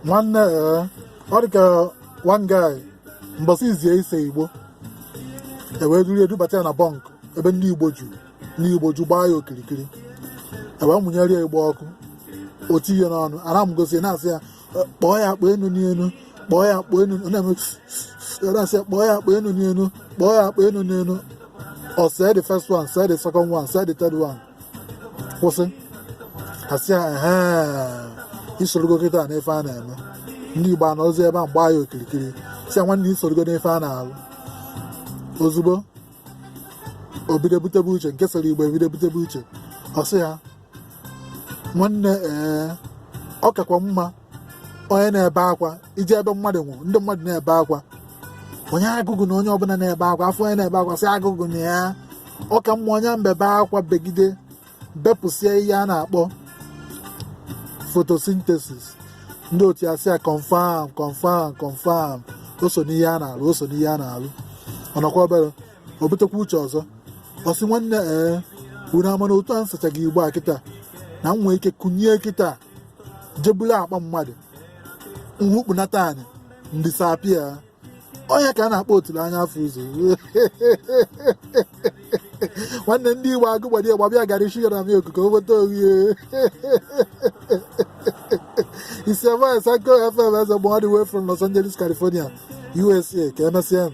Nwanne, ee, ọ dị ka one guy mbọsị izie ise igbo, e wee duru edubata ya na bunk ebe ndị Igbo ju, ndị Igbo ju gbaa ya okirikiri, e wee mụnyere ya igbo ọkụ, o tinye n'ọnụ ara m gosi, na-asị ya kpọọ ya akpọ enu n'elu, kpọọ ya akpọ enu, ọ na-eme, na-asị ya kpọọ ya akpọ enu n'elu, kpọọ ya akpọ enu n'elu. Ọ see the first one, see the second one, see the third one, kwụsị. Asị ya, ehe, isorogo kịta n'ife a na-eme. Ndị Igbo anọzi ebe a gbaa ya okirikiri, sị ya, nwanne, isorogo n'ife a na-alụ. Ozugbo o bido butebe uche nke soro igbo, ebido butebe uche, ọ sị ya, nwanne, ee, ọ kakwa mma onye na-ebe akwa ije ebe mmadụ nwụrụ, ndị mmadụ na-ebe akwa, onye agụgụ na onye ọbụla na-ebe akwa, afọ onye na-ebe akwa, sị agụgụ na ya, ọ ka mma onye mbebe akwa begide bepụsịa ihe a na-akpọ photosynthesis. Ndị otu ya sị ya, confirm, confirm, confirm, o so n'ihe a na-alụ, o so n'ihe a na-alụ. Ọ nọkwa obere, o butekwa uche ọzọ, ọ sị, nwanne, ee, unu ama na otu a nsachaghị igbo a kịta na m nwee ike kụnye kịta jebulu akpa mmadụ nhukpunata anyị ndị sapịa onye ka a na-akpọ otulu anya afọ ụzọ. Nwanne, ndị Igbo agụ gbadi gbabịa gara isi na mi okuko nweta owie isi. Voice Anchor FM, eze all the way from Los Angeles, California, USA. Ka emesịa.